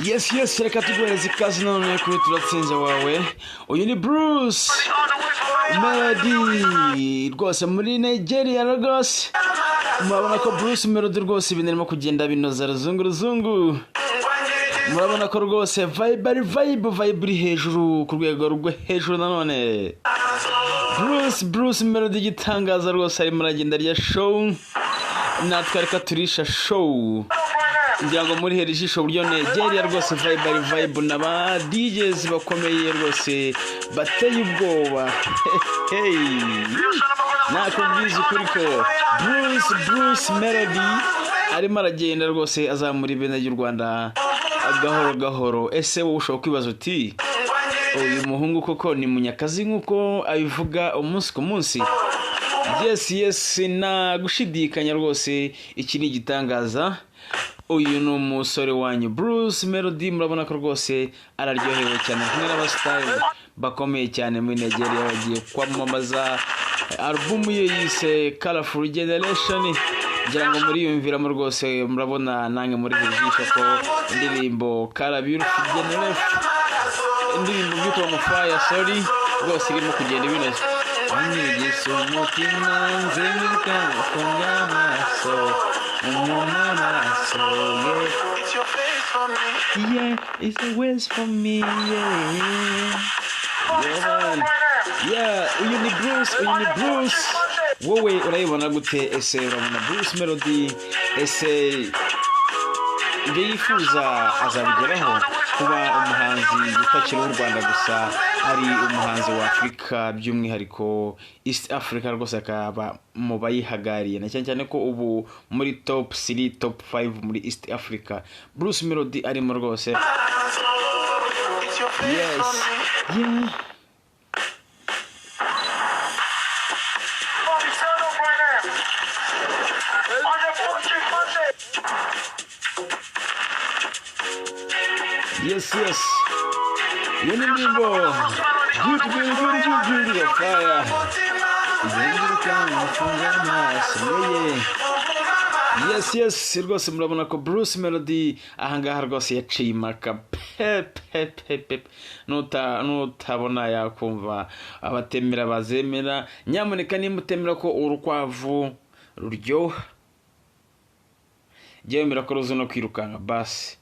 Yes, reka tuguhereze ikaze none kuri Turatsinze wawe. Uyu ni Bruce Melody rwose muri Nigeria. Rwose murabona ko Bruce Melody rwose ibintu arimo kugenda binoza ruzungu ruzungu. Murabona ko rwose vibe ari vibe, vibe iri hejuru ku rwego rwo hejuru. Nanone Bruce Melody igitangaza rwose, arimo aragenda arya show, natwe reka turisha show. Ngira ngo muri hera ijisho uburyo Nigeria rwose vibe ari vibe, n'aba DJs bakomeye rwose bateye ubwoba. Hey, nakubwiza ukuri ko Bruce Melody arimo aragenda rwose azamura ibendera ry'u Rwanda gahoro gahoro. Ese wowe ushobora kwibaza uti: "Uyu muhungu koko ni munyakazi nk'uko abivuga umunsi ku munsi?" Yes, nta gushidikanya rwose, iki ni igitangaza. Uyu ni umusore wanyu Bruce Melody. Murabona ko rwose araryohewe cyane kumwe n'abasitari bakomeye cyane muri Nigeria, bagiye kwamamaza alubumu ye yise Colorful Generation. Ngira ngo muriyumviramo rwose, murabona nange muri jisho ko indirimbo Color Beautiful Generation, indirimbo byitwa Mufaya, sorry, rwose irimo kugenda ibinoze. Wanyigisa umutima, nzenguruka ufunga amaso umumaraso, yeah. It's your face for me. Yeah, it's a waste for me, yeah, man. Yeah, uyu ni Bruce, uyu ni Bruce. Wowe urayibona gute? Ese urabona Bruce Melody, ese ibyo yifuza azabigeraho, kuba umuhanzi utakiri uw'u Rwanda gusa, ari umuhanzi wa Afurika, by'umwihariko East Africa, rwose akaba mu bayihagariye, na cyane cyane ko ubu muri top 3, top 5 muri East Africa Bruce Melody arimo rwose? It's your face for me. Turn up right now. On the fucking Monday. Yes, iyo ni indirimbo Beauty, Beauty, Beauty, Beauty, Beauty, Fire, izenguruka mufunga amaso, yeye. Yes, rwose murabona ko Bruce Melody ahangaha rwose yaciye impaka pe pe pe pe. Nutabona yakumva, abatemera bazemera. Nyamuneka nimba utemera ko urukwavu ruryoha, jya wemera ko ruzi no kwirukanka basi.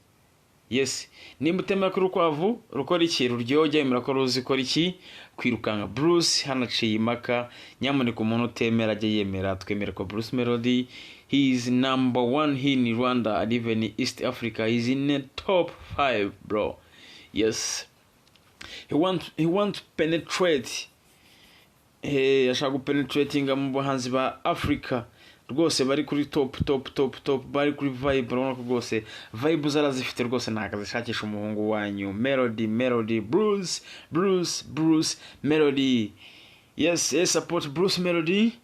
Yes, nimba utemera ko urukwavu rukora iki, ruryoha, jya wemera ko ruzi ikora iki, kwirukanka. Bruce hano aciye impaka. Nyamuneka umuntu utemera ajye yemera, twemere ko Bruce Melody, he is number one here in Rwanda and even in East Africa. He's in the top five, bro. Yes, he want to penetrate. Ashaka gupenetratinga mu bahanzi ba Africa rwose bari kuri top, top, top, top, bari kuri vibe. Urabona ko rwose vibe zarazifite rwose, ntabwo azishakisha. Umuhungu wanyu Melody, Melody, Bruce, Bruce, Bruce Melody. Yes, support Bruce Melody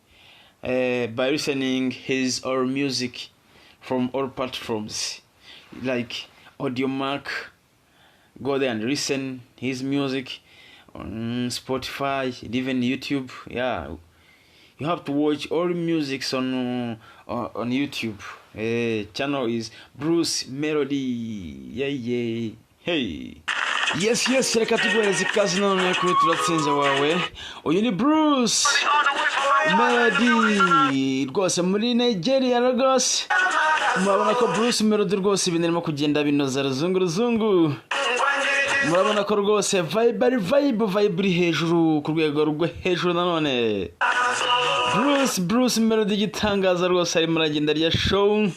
by listening his or music from all platforms like Audiomack. Go there and listen his music on Spotify and even YouTube. Yeah, you have to watch all musics on YouTube. Channel is Bruce Melody. Yeah, hey. Yes, reka tuguhereze ikaze none kuri Turatsinze wawe. Uyu ni Bruce Melody rwose muri Nigeria. Rwose murabona ko Bruce Melody rwose ibintu arimo kugenda binoza ruzungu ruzungu. Murabona ko rwose vibe ari vibe, vibe iri hejuru ku rwego rwo hejuru. Nanone Bruce Melody igitangaza rwose, arimo aragenda arya show,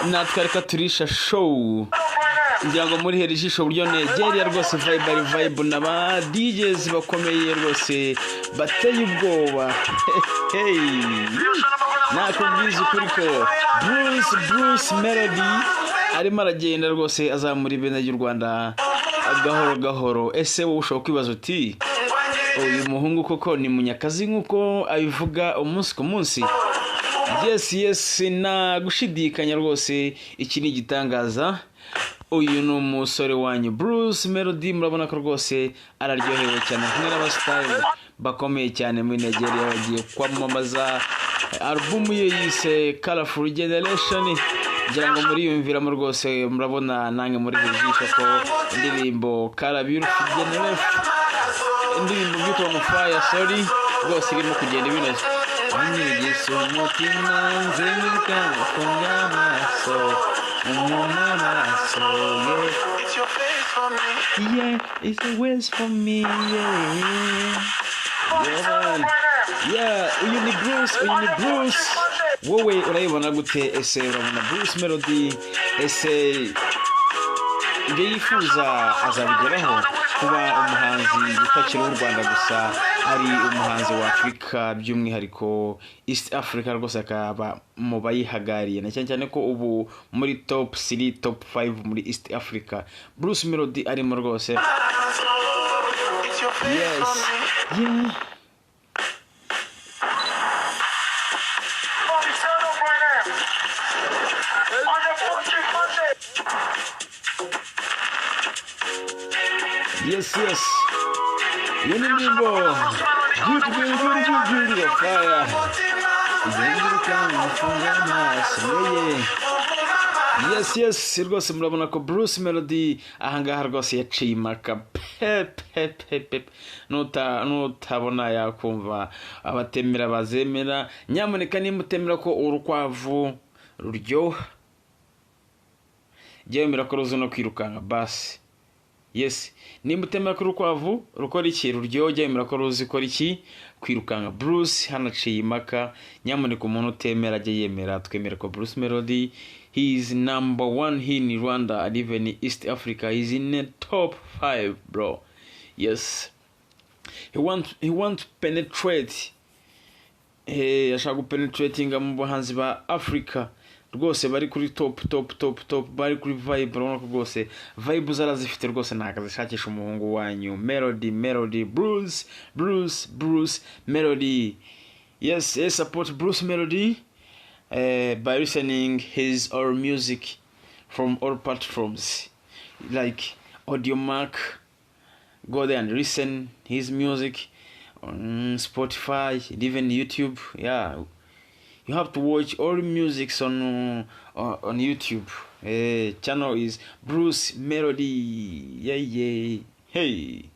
natwe reka turisha show. Ngira ngo muri hera ijisho uburyo Nigeria rwose vibe ari vibe, n'aba DJs bakomeye rwose bateye ubwoba. Hey, nakubwiza ukuri ko Bruce Melody arimo aragenda rwose azamura ibendera ry'u Rwanda gahoro gahoro. Ese wowe ushobora kwibaza uti: "Uyu muhungu koko ni munyakazi nk'uko abivuga umunsi ku munsi?" Yes, nta gushidikanya rwose, iki ni igitangaza. Uyu ni umusore wanyu Bruce Melody. Murabona ko rwose araryohewe cyane kumwe n'abasitari bakomeye cyane muri Nigeria, bagiye kwamamaza alubumu ye yise Colorful Generation. Ngira ngo muriyumviramo rwose, murabona nange muri buri jisho ko indirimbo Kara Beautiful indirimbo byitwa ngo Fire, sorry, rwose irimo kugenda ibinoze. Wanyigisa umutima, nzenguruka, ufunga amaso, umuma amaso, yeah. It's your face for me. Yeah, it's the ways for me, yeah. Yeah, man. Yeah, uyu ni Bruce, uyu ni Bruce. Wowe urayibona gute? Ese urabona Bruce Melody, ese ibyo yifuza azabigeraho, kuba umuhanzi utakiri uw'u Rwanda gusa, ari umuhanzi wa Afurika, by'umwihariko East Africa, rwose akaba mu bayihagariye, na cyane cyane ko ubu muri top 3, top 5 muri East Africa Bruce Melody arimo rwose? It's your face for me. Turn up right now. On the fucking Monday. Yes, iyo ni indirimbo Beauty, Beauty, Beauty, Beauty, Beauty, Fire, izenguruka, mufunga amaso, yeye. Yes, rwose murabona ko Bruce Melody ahangaha rwose yaciye impaka pe pe pe pe. Nutabona yakumva, abatemera bazemera. Nyamuneka nimba utemera ko urukwavu ruryoha, jya wemera ko ruzi no kwirukanka basi. Yes, nimba utemera ko urukwavu rukora iki, ruryoha, jya wemera ko ruzi ikora iki, kwirukanka. Bruce hano aciye impaka. Nyamuneka umuntu utemera ajye yemera. Twemera ko Bruce Melody, he is number one here in Rwanda and even in East Africa. He's in the top five, bro. Yes, he want to penetrate, ashaka gupenetratinga mu bahanzi ba Africa rwose bari kuri top, top, top, top, bari kuri vibe. Urabona ko rwose vibe zarazifite rwose, ntabwo azishakisha. Umuhungu wanyu Melody, Melody, Bruce, Bruce, Bruce Melody. Yes, support Bruce Melody by listening his or music from all platforms like Audiomack. Go there and listen his music on Spotify and even YouTube. Yeah, you have to watch all musics on YouTube. Channel is Bruce Melody. Yeah. Hey.